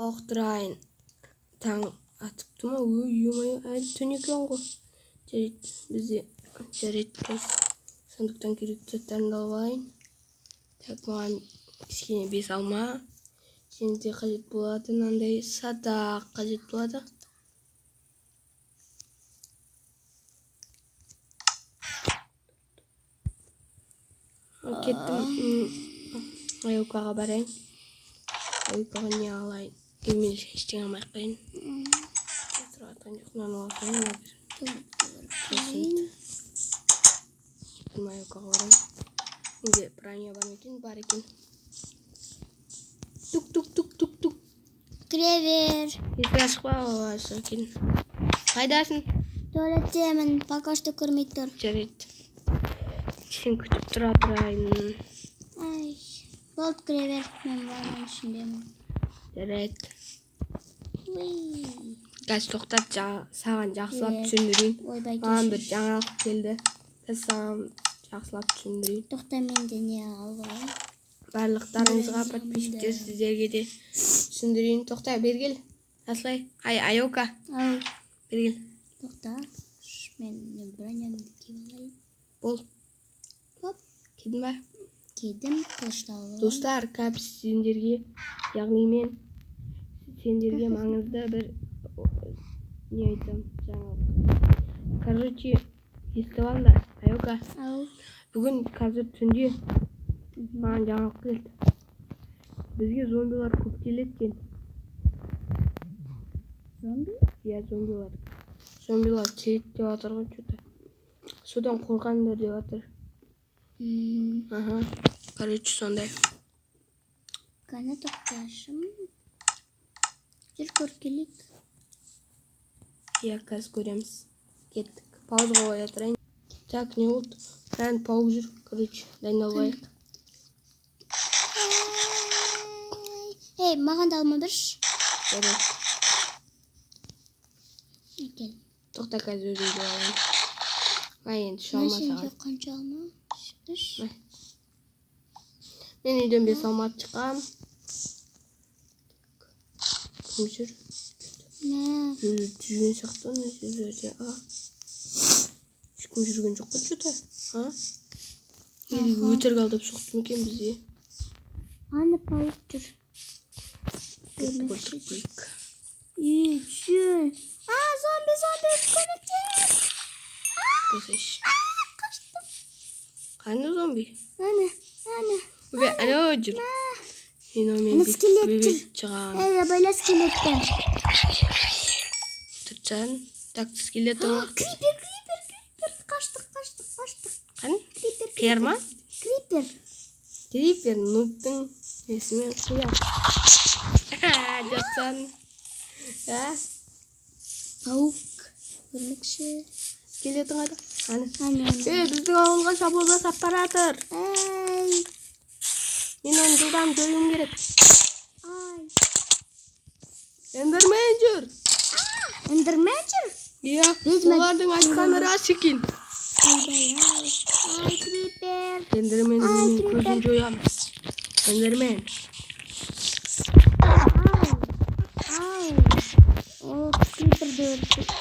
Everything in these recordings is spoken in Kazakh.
Лақтырайын. Таң атыпты ма? Ой, ё-моё, әлі түн екен ғой. Жарайды, бізде жарайды, қазір сандықтан керекті заттарымды алып алайын. Так, маған кішкене 5 алма. Және де қажет болады мынандай садақ қажет болады. Кеттім. Аюкаға барайын. Аюкаға не алайын? Мен ештеңе алмай ақ қояйын. Тұрып жатқан жоқ, мынаны ала салайын, мына бір. Аюкаға барайын. Менде броня бар ма екен? Бар екен. Тук тук тук тук тук. Кіре бер. Есік ашық па? Ашық екен. Қайдасың? Туалеттемін, пока что көрмей тұр. Жарайды. Сен күтіп тұра тұрайын. Ай, болды, кіре бер. Мен ваннаның ішіндемін. Жарайды. Уй. Қазір тоқтат, саған жақсылап түсіндірейін. Ойбай, Маған бір кешір. жаңалық келді. Қазір саған жақсылап түсіндірейін. Тоқта, мен де не алып алайын. Барлықтарыңызға, подписчиктер, сіздерге де түсіндірейін. Тоқта, бері кел. Асылай. Ай, Айока. Ау. Бері кел. Тоқта. Мен бронямды киіп алайын. Бол. Хоп. Кидің ба? Кидім, қылышты алып алайын. Достар, кәп сендерге, яғни мен сендерге маңызды бір не айтсам, жаңалық. Короче, естіп алыңдар, Айока. Ау. Бүгін қазір түнде маған жаңалық келді. Бізге зомбилар көп келеді екен. Зомби? Иә, зомбилар. Зомбилар келеді деп жатыр ғой, что-то. Содан қорқаңдар деп жатыр. Аха. Короче, сондай. Қане, тоқташым. Жүр, көріп келейік. Иә, қазір көреміз. Кеттік. Паузаға қоя тұрайын. Так, не болды? Прям паук жүр. Короче, дайындалып алайық. Ей, маған да алма берші. Жарайды. Әкел. Тоқта, қазір өзім жеп алайын. Ай, енді үш Мына алма сенде саған. қанша алма? Үш. Мә. Мен үйден 5 алма алып шыққам. Кім жүр? Мә. Өзі жүрген сияқты ана жерде. А? Ешкім жүрген жоқ қой, что-то. А? Или өтірік алдап соқты ма екен бізге? Ана паук жүр. Кеттік, өлтіріп қояйық. Үй, жүр. А, зомби, зомби, көмектес. Қойсайшы. Қаштым. Қандай зомби? Ана, ана. Ойбай, анау жүр. Мен онымен Ана скелет бет жүр. шығамын. Ей, абайла скелеттен. Тұрсаң, так, скелет ол. Крипер, крипер, крипер. Қаштық, қаштық, қаштық. Қане? Крипер, Қияр ма? Крипер. Крипер нубтың несімен қияр. Жатсаң. А? Паук. Өрмекші. Скелетің қайда? Ана. Ана, ана. Ей, біздің ауылға шабуыл жасап бара жатыр. Ай. Мен оны жылдам жоюым керек. Ай. Эндермен жүр. Эндермен жүр? Иә, Ведьма- олардың айтқаны рас екен. Ойбай, ай. Ай, крипер. Эндерменді Ай, мен крипер. көзін жоямын. Эндермен. Ай. Ай. О, криперді өлтірді.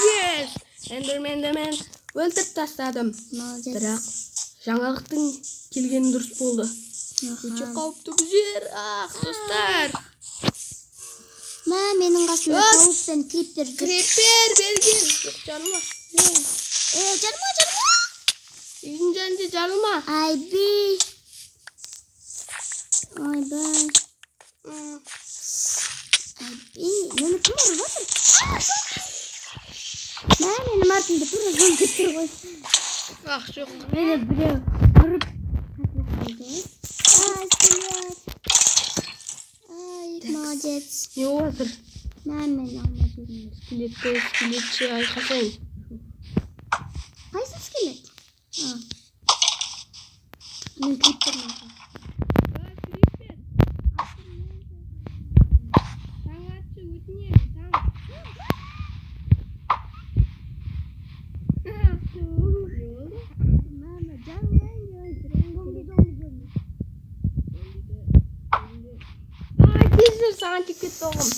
Yes! Эндерменді мен өлтіріп тастадым. Молодец. Бірақ жаңалықтың келгені дұрыс болды. Өте Аха. қауіпті бұл жер. Ах, достар. Мә, менің қасымда Ас! паук пен крипер жүр. Крипер берген. Жоқ, жарылма. Е, жарылма, жарылма. Үйдің жанында жарылма. Айби. Ойбай. Айби. Мені кім ұрып жатыр? Мә, менің артымда тура зомби тұр ғой. Ах, жоқ. Мені біреу ұрып қалды ғой. Ай, скелет. Ай, молодец. Не болып жатыр? Мә, мен алма жедім. Скелетті, скелетше айқасайын. Қайсы скелет? А. Мен крипермін. Таң атшы, өтінемін, таң. Не болды? Мама, зомби, зомби, зомби. Ай, тез Кешір, саған тиіп кетті оғым.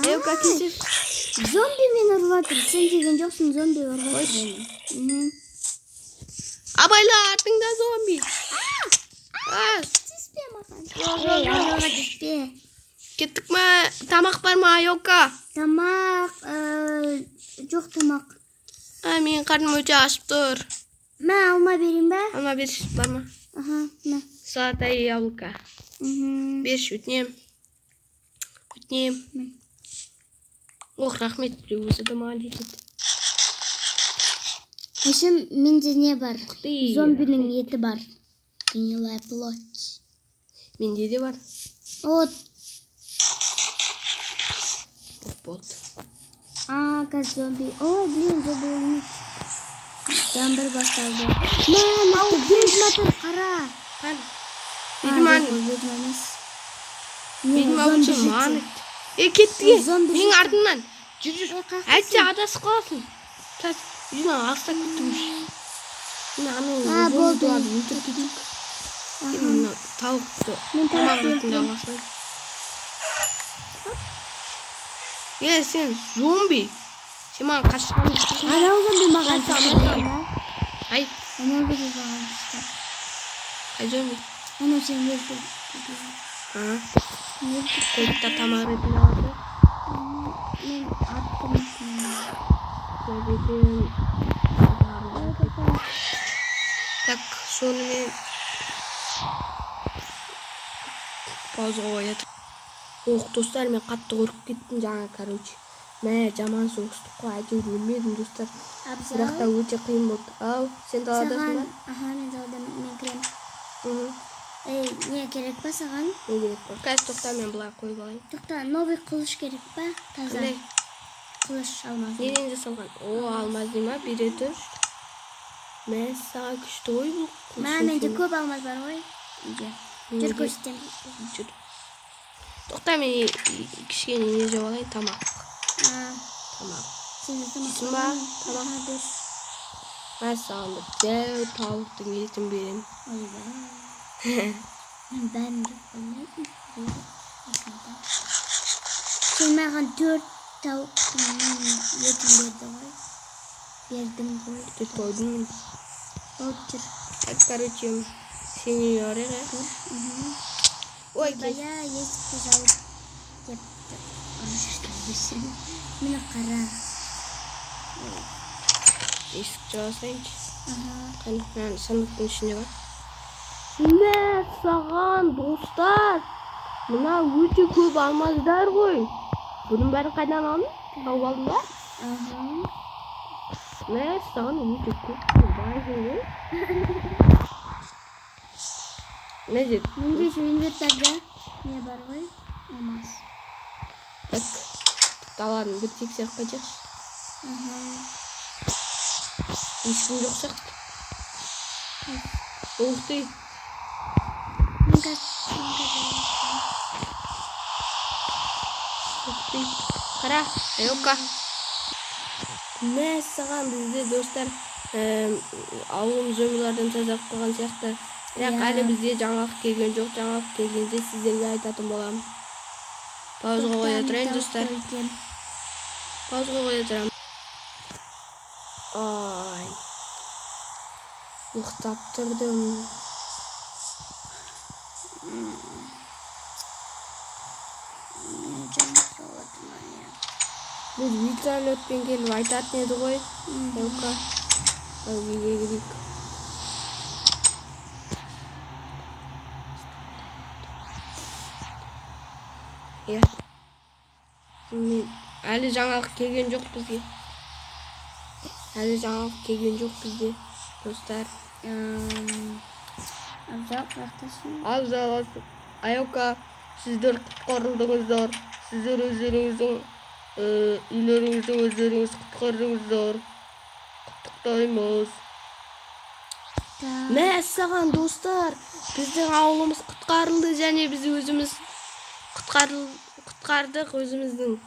Айока, кешір. Зомби мені ұрып жатыр. Сен тиген жоқсың, зомби ұрып жатыр мені. Абайла, артыңда зомби. Тиіспе маған. Ей, Айока, тиіспе. Кеттік ма? Тамақ бар ма, Айока? Тамақ, жоқ тамақ. Менің қарным өте ашып тұр. Мә, алма берейін ба? Алма берші, бар ма? Аха, мә. Золотая яблоко. Берші, өтінем. Өтінем. Ох, рахмет, біреу өзі де маған жетеді. Еще менде не бар? Зомбінің еті бар. Гнилая плоть. Менде де бар. Вот. Болды. Қазір зомби. Ой, блин, зомби өлмейді. Жаңбыр басталды. Мә, мына ведьма тұр, қара. Ведьма. Ведьма емес. Ведьма болса маған. Кетті. Менің артымнан. Жүр, жүр. Әйтсе адасып қаласың. Қазір үйден алыстап кетті уже. Мына болды. Өлтіріп кетейік. Мына тауықты. Мен Тамақ тауықты ретінде аласың. Сен зомби. Сен маған қашқан. Анау зомби маған шықты. Ай. Анау зомби маған шықты. Қай зомби? Анау сен өлтір. Қойды да тамақ ретінде алады. Мен аттым. Так, сонымен паузаға қоя. Ох, достар, мен қатты қорқып кеттім жаңа, короче. Мә, жаман соғыстық қой, әйтеуір өлмедім, достар. Бірақ та өте қиын болды. Ау, сен даладасың ба? Аха, мен даладамын, мен кіремін. Ей, не керек па саған? Не керек па? Қазір тоқта, мен былай қойып алайын. Тоқта, новый қылыш керек па? Таза. Қандай? Қылыш алмаз. Неден жасалған? О, алмаз дей ма? Бере тұр. Мә, саған күшті ғой бұл. Мә, менде көп алмаз бар ғой. Үйде. Жүр, көрсетемін. Жүр. Тоқта, мен кішкене не жеп алайын, тамақ. Тамақ. Сен тамақ Жейсің ба? Тамақ бер. Мә, саған бір дәу тауықтың етін беремін. Ойбай. Мен бәрін жеп қоймайтын. Сен маған 4 тауықтың етін берді ғой. Бердің ғой. Төрт қойдым. Болды, жүр. Так, короче, сен үйге барайық, ә? Ой, Ойбай, есікті жауып депті. Мені қара. Есікті жаба салайыншы. Қане, мына сандықтың ішінде бар. Мә, саған, достар. Мына өте көп алмаздар ғой. Бұның бәрін қайдан алдың? Тауып алдың ба? Мә, саған өте көп. Байсың ғой. Не деді? Менде еще инвентарьда не бар ғой? Алмаз. Так, даланы бір тексеріп қайтайықшы. Ешкім жоқ сияқты. Ух ты. Ух ты. Қара, Айока. Мәссаған, бізде достар, ауылым зомбилардан тазарып қалған сияқты. Бірақ әлі бізде жаңалық келген жоқ. Жаңалық келгенде сіздерге айтатын боламын. Паузаға қоя тұрайын, достар. Паузаға қоя тұрамын. Ай. Ұйықтап тұрдым. Біз вертолетпен келіп айтатын еді ғой. Айока. Ал үйге кірейік. Иә. Әлі жаңалық келген жоқ бізге. Әлі жаңалық келген жоқ бізде, достар. Абзал, қаяқтасың? Абзал, Айока, сіздер құтқарылдыңыздар. Сіздер өздеріңіздің үйлеріңізді өздеріңіз құтқардыңыздар. Құттықтаймыз. Мәссаған, достар, біздің ауылымыз құтқарылды және біз өзіміз құтқардық өзіміздің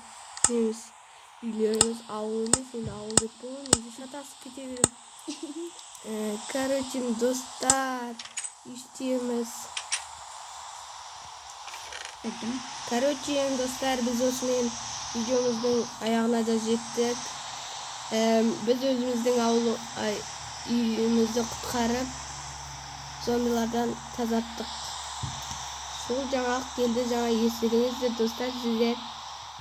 неміз, үйлеріміз, ауыл емес, енді ауыл деп болған, енді шатасып кете беремін. Короче, достар, үстеміз. Кеттім. Короче, достар, біз осымен видеомыздың аяғына да жеттік. Біз өзіміздің ауыл, ай, үйімізді құтқарып, зомбилардан тазарттық. Сол жаңалық келді, жаңа естідіңіздер, достар, сіздер.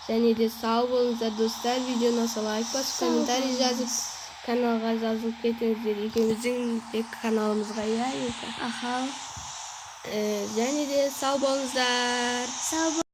Және де сау болыңыздар, достар. Видеоны ұнаса, лайк басып, Сау комментарий жазып, болыңыз. каналға жазылып кетіңіздер, екеуміздің де каналымызға, иә, Юка? Аха. Және де сау болыңыздар. Сау.